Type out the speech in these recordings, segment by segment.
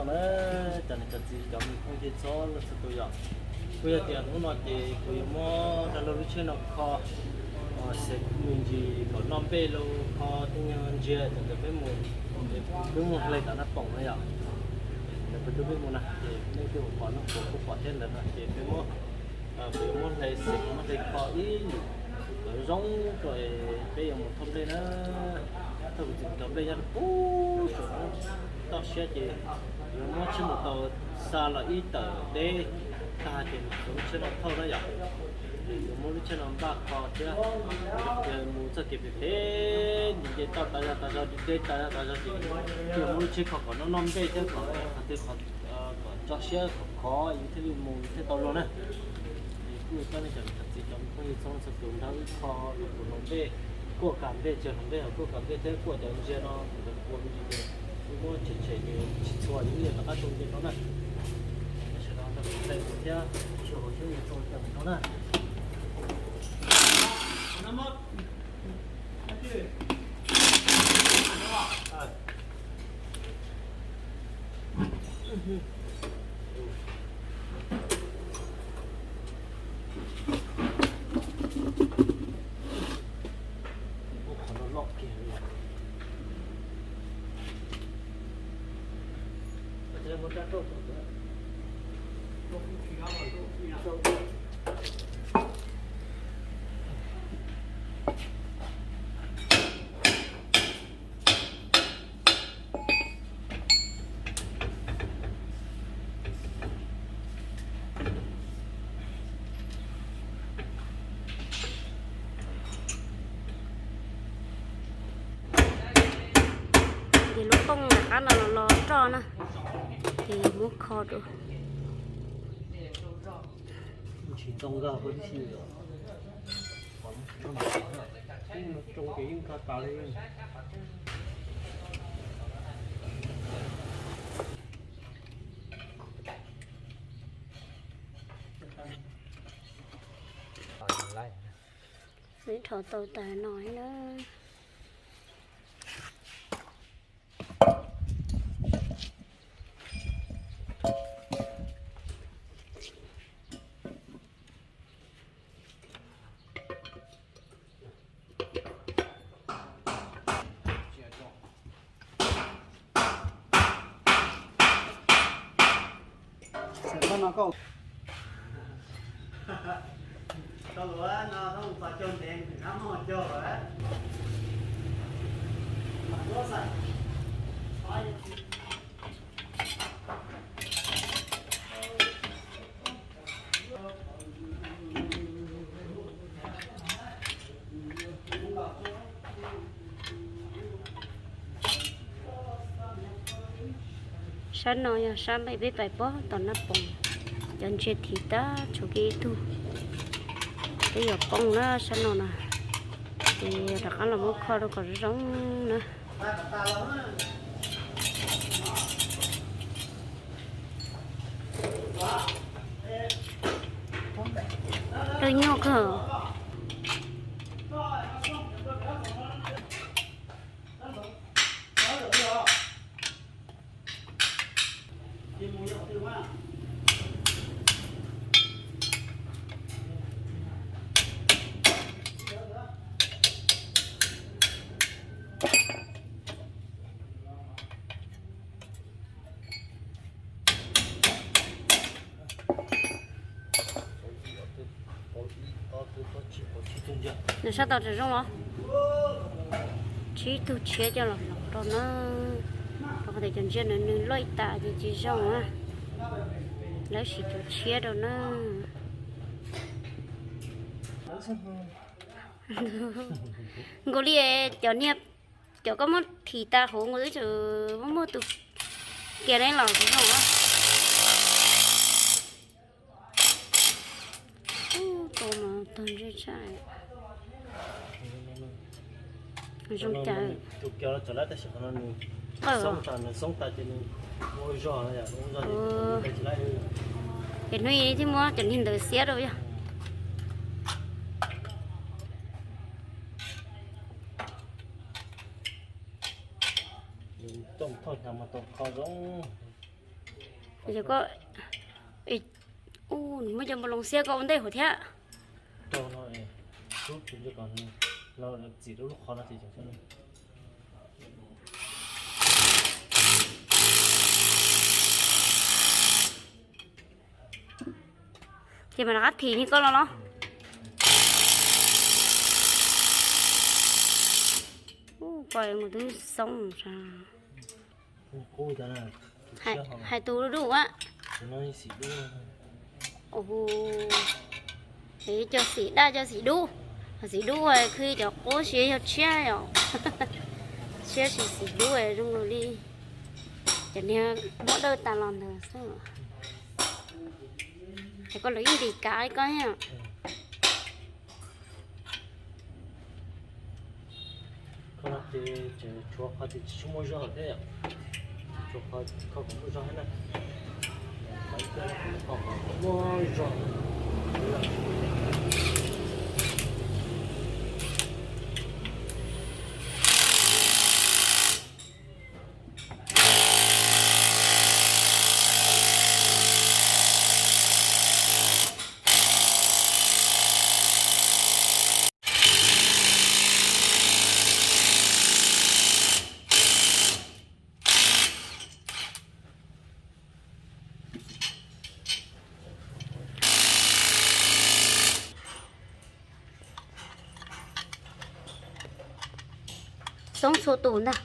Cov niam cov txiv cov me phooj ywg txhua leej txhua tus yom, kuj yog tias hnub no ces kuv yuav muab rau lub tsheb no kho xev me ntsis kom noj npej los kho tej nyuag ntsia thaum ntawd peb mus, peb mus hle tom Naj Poom na yom. Ntawd peb twb peb mus na ces nej twb pom no kuv kuj pom thiab ntawd no ces peb muab, kuv yuav muab hle xev muab hle kho ib lwm kom zoo rau peb yuav mus thauj nplej na. Thauj kuv txiv cov nplej nyob rau pem saum toj siab ces yuav muab tsheb mus tau xa los ib tawm deb tag ces mus txog lub tsheb no thauj na yom. Ces yuav muab lub tsheb no npaj kho thiab, mus txoj kev pem pem nce nce toj tas zog tas zog deb tas zog tas zog ces yuav muab lub tsheb kho kom noj noj npej thiab kom qhov twg qhov kom tso siab khov khov yus thiaj li mus thiaj tau luag na. Ces kuj coj nej cov niam cov txiv cov phooj ywg txhua leej txhua tus nrog wb kho los kuv hlais nplej, kuaj kas nplej, tsis hlais nplej, kuaj kas nplej thiab kuaj cov ntsia no kuv ua me ntsis ces wb muab tshem tshem ces tsis txhua ces wb yuav rov qab tso ntsia rau na. Sawv daws nrog kuv hle thiab tsis hauv siab yuav tso ntsia rau na. Ces lub pooj rov qab los los roj na, ces muab kho dua. Wb rho tau tas no na. Sab no yog sab npaj peb pais pog tom Naj Poom, cov ntsia thim tag tshuav kiag ib tug, twb yuav poob na sab no na, ces rov qab los muab kho rau kom zoo zoo na. Lwj nyuaj kawg. Nws sab tod tseem zoo los? Tsib tug tshiab coj los hlais rau na. Rau qhov tias cov ntsia no nws loj tas ces tsis zoo na. Lawv siv cov tshiab rau na. Nkaus li cov niag, cov koj muab thim tas hauv nkaus twb tseem muaj muaj tus kiag ne los tsis zoo na. Ub, tau mas tag ntsej tshaj. Zoo cas. Qawj os. Ces hnub ib thiaj muab cov niag ntawd xiab rau yog. Coj mus thauj hnyav mas tau kho zoo. Ces koj, u, nws muab cov npau loo xiab koj ua ntej hauv thiab. Ces mas rov qab thim li koj los los. Koj mus twb xoob. Hais tus dub dub a. Cov xim daj cov xim dub, xim dub khwv cov qub, xim yog tshiab yom. Tshiab xim, xim dub zoo nkaus li cov niag muab dawj tas los ntawd xwb. Ces koj los ib ntim kav li koj thiab. Koj no ces tshuav qhov tias tsis tshua muaj zog thiab yom. Tshuav qhov kho kom muaj zog thiab na. Kho kom muaj zog. Xoob txhua tus ntag.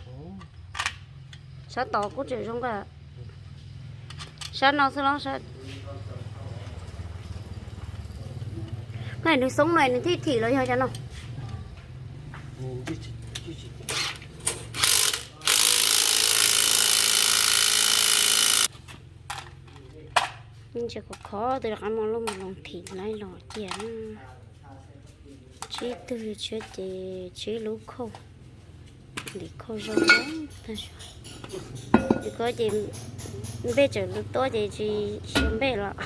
Sab tod kuj tseem zoo nkauj. Sab no xwb los? Koj nws xoob no nws thiaj thim los yog cov no. Ntsia khov khov tus rov qab muab lub npau loo thim laib los cia. Tsib tug tshiab ces tsib lub khauj. Ntim khauj zoo tag. Koj ces npej tsawm lub tuab ces tsis xyuas npej los.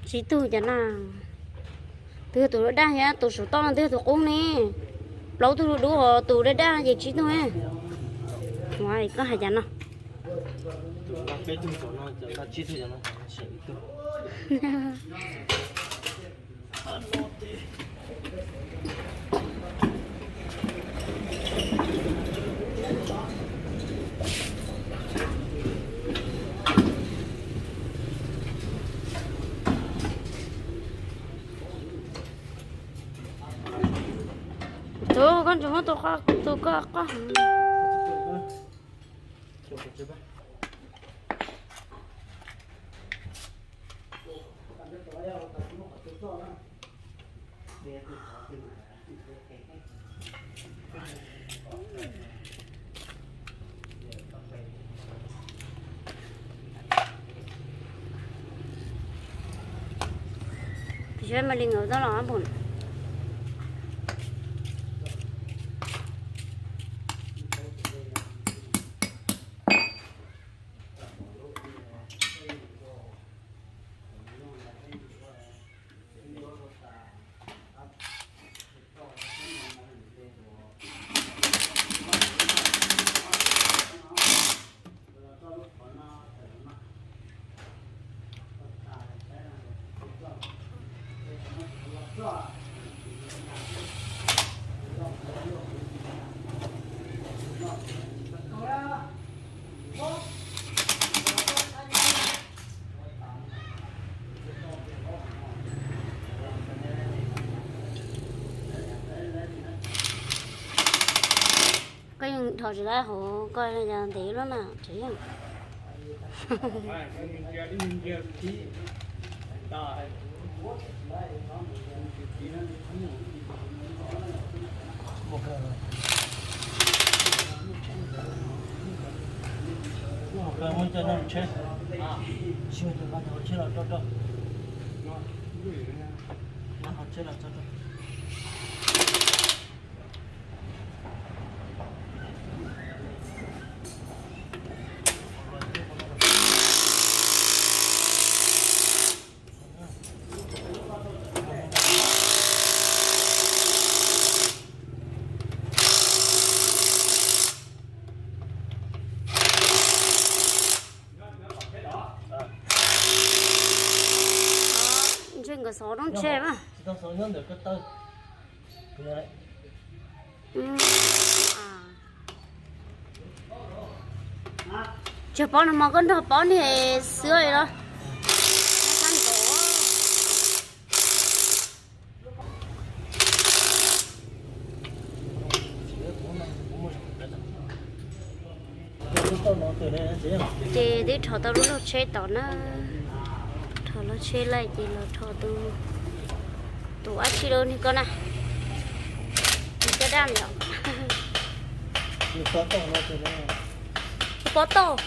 Tsib tug cov na. Twg yog tus daj daj thiab tus saum toj no twg yog tus qub ne? Plaub tug dub dub, tus daj daj ces tsib tug ne. Ua koj hais cas no? Tus koj tsis muab tus koj qoj. Tab sis mas li nkawd tau los pum. Koj yeej dhos tsis tau hauv koj ntev lub na tseem yeej. Muab cov no tsheb, tsis ua cov no, cov tsheb los rau rau, no ho tsheb los tso rau. Ntshe nkawd xov rau ntshe mas. Tsis tau xov, nyob ntawm ko taw. Tsis paub no mas koj nrog paub niag xwb li los. Ces twb rho tau lub log tsheb tom na. Rho log tsheb lawm ces los rho tus, tus dab tsi rau niag ko na. Niag caj dab yom. Pob tauj.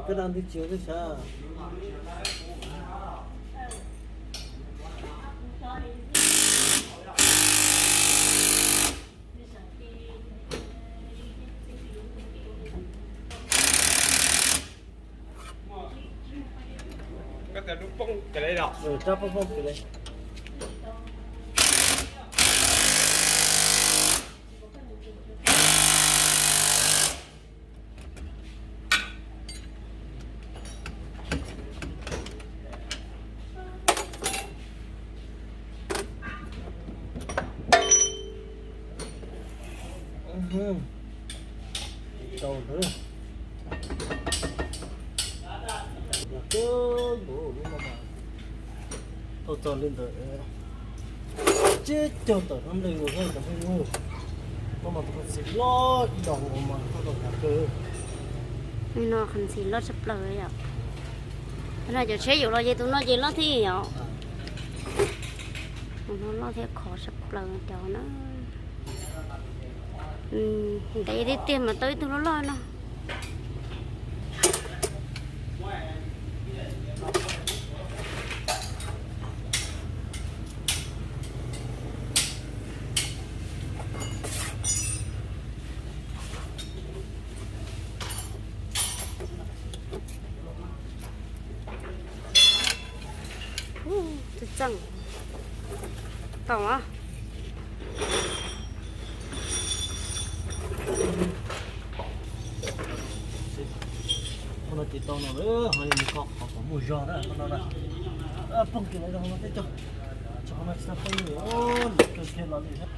Koj dab ntwg tsis ua twb xav. Rab poob poob kiag li. Tau ntawd. Yog kawg nkaus lub no mas tau txog li ntawm tsib caug tawm hnab nplej nkaus thiab cov phooj ywg. Koj mas tus qhov txhia loj ib dos mas koj tau hnyav kawg. Nim no qhov txhia loj tshaj plaws yom. Tus no cov tsheb yuav los ces tus no ces loj thiab yom. Tus no loj thiab khov tshaj plaws cov na. Ntev tiag tiag mas tau ib tug loj loj no. Txawj txeej tau a. Qhov no ces tau no lawm, ho yuav mus kho qhov kom muaj zog na, qhov no na. Poob kiag lawm, ho no tib co, qhov no tsis tau poob li, lawm kawg kiag los li thiab.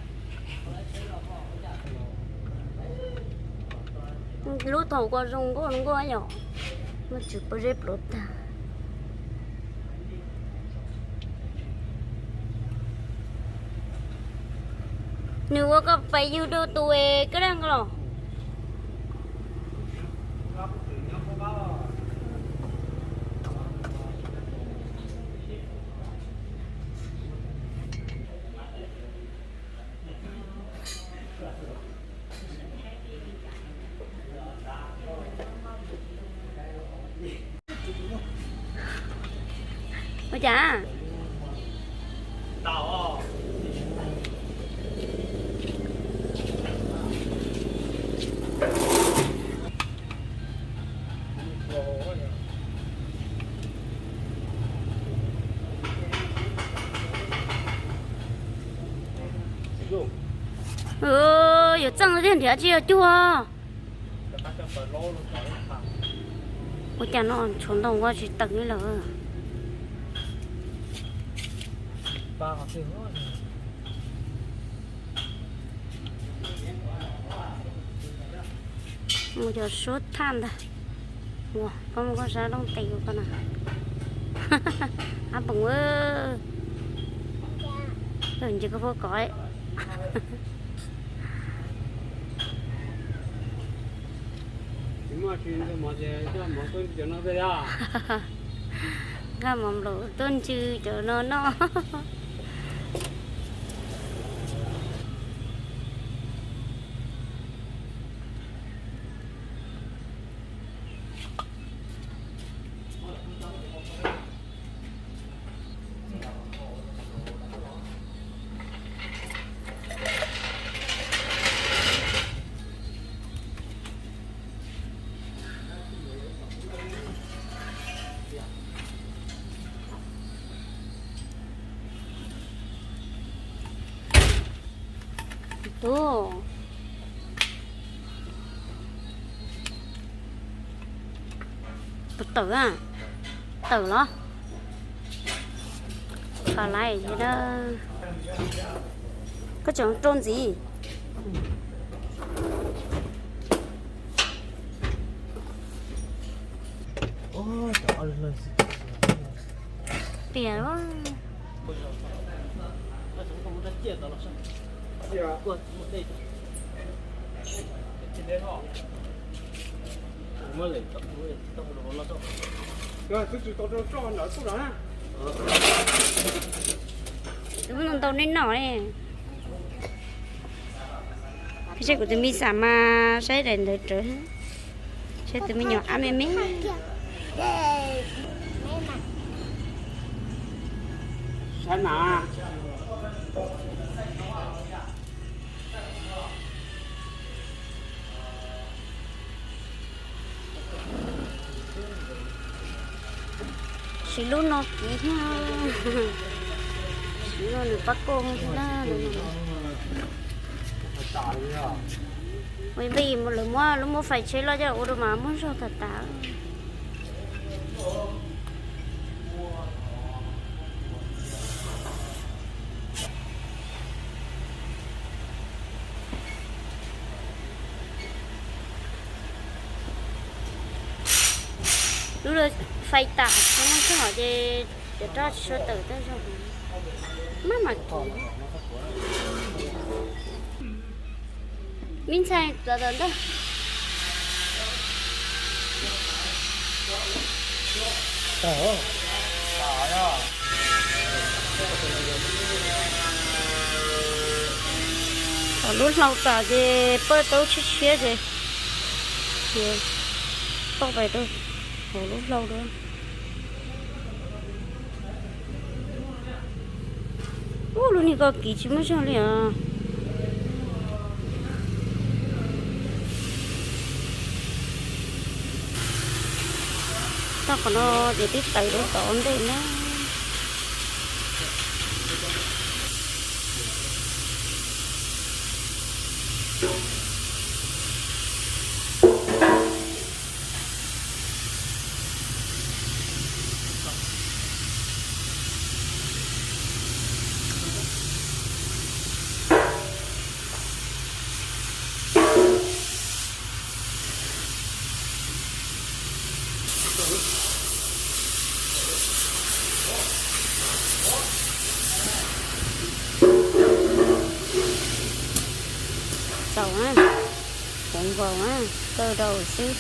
Lub thaum ko zoo nkauj zoo nkauj yom, muaj tsis pob zeb pluav tag. Nws ua koj pais yug rau tus es koj daj nko los. Ua cas? Yuav txeej thiab nrhiav tsis yog cuag. Ua cas no tshuav ntoo ua tsis teem li lawm. Mus cov suab thaj ntag. Ua koj mus koj sab looj tes ua koj na. Ab poom, nce koj puab kov. Nqa mov nplaum tuaj ntsw cov no noj. Tub, tawm a, tawm los. Koj tseem rau ntxiv. Tias tus muaj ntau nej noj ne. Saib kuv tus me xav mas saib daim ntawd rawv. Saib tus me nyuam ab me me. Saib na. Siv lub no kiv thiab. Siv lub no nws pab koj thiab na. Ua ib pliag lawv muab lub muab fais tsheb loj coj ua rau mas muab zog tas tas. Lub fais tas muab zog ces cov roj tsis tshua tawm tej zog. Maj mam kiv. Me ntxhais, tawm tawm ntag. Lub hlau tas ces paj taub tshiab tshiab ces, ces toj pais rau hauv lub hlau dua. Ub, lub niag ko kiv tsis muaj zog li os. Toj qhov no ces twb tawm rau tom ntej na. Txaus na, hloov nkaus na, kaw rau xwb.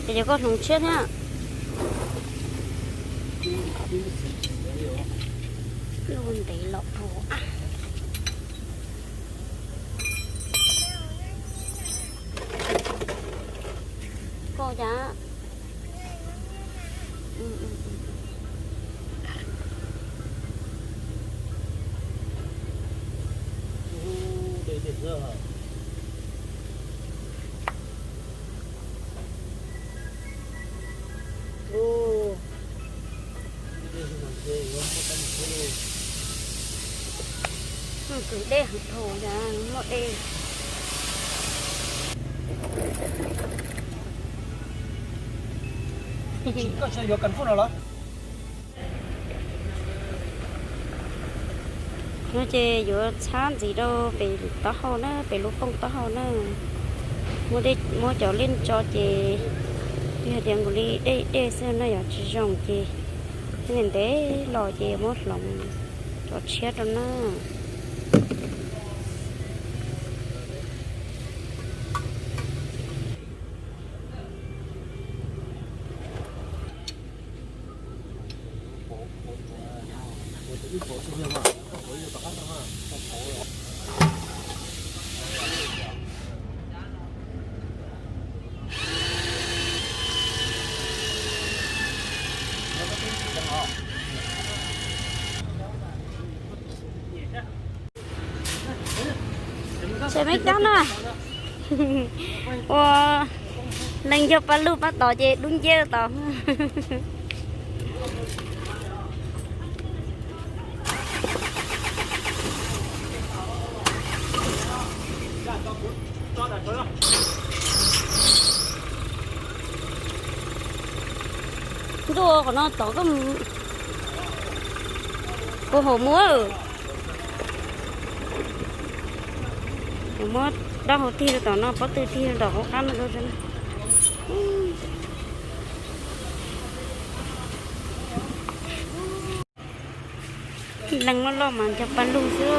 Ces yog koj hloov tshiab thiab. Lub ntev los puag. Koj cas? Kwv dej heev dhau, muaj dej. Koj yuav kas fub no los? No ces yuav txhab ntxiv rau pem taub hau na, pem lub pooj taub hau na. Muab cov liaj tso ces yog tias nkaus li dej dej xwb no yog tsis zoo ces ntev ntev los ces muab hloov cov tshiab rau na. Tseem me kab na. Ua, leej yog paj lug pab tod ces dub nciab tod. Ntuj, qhov no tod kuv hauv muab, kuv muab dab hau tig rau tom no, pob tw tig rau tom hauv qab no. Leej loj loj mas ncho paj lug xwb.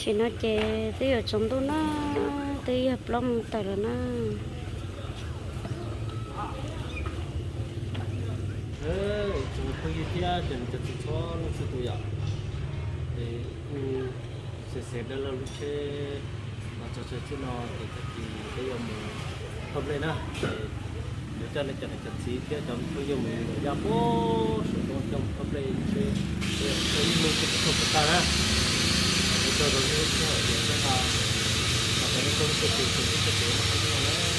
Tam sim no ces twb yuav tsaus ntuj na, twb yog plaub moos tawm lawm na. Tsoom phooj ywg thiab cov niam cov txiv txhua leej txhua tus yom, es kuj xev xev dab laug lub tsheb los txog chaw txij no ces tag kis peb yuav mus thauj nplej na. Es yuav coj nej cov niam cov txiv thiab cov phooj ywg mus lawm yaj puag saum toj coj mus thauj nplej, peb ib hnub peb thauj puas tag na. Ua tsaug rau nej thiab, ua tsaug rau nej,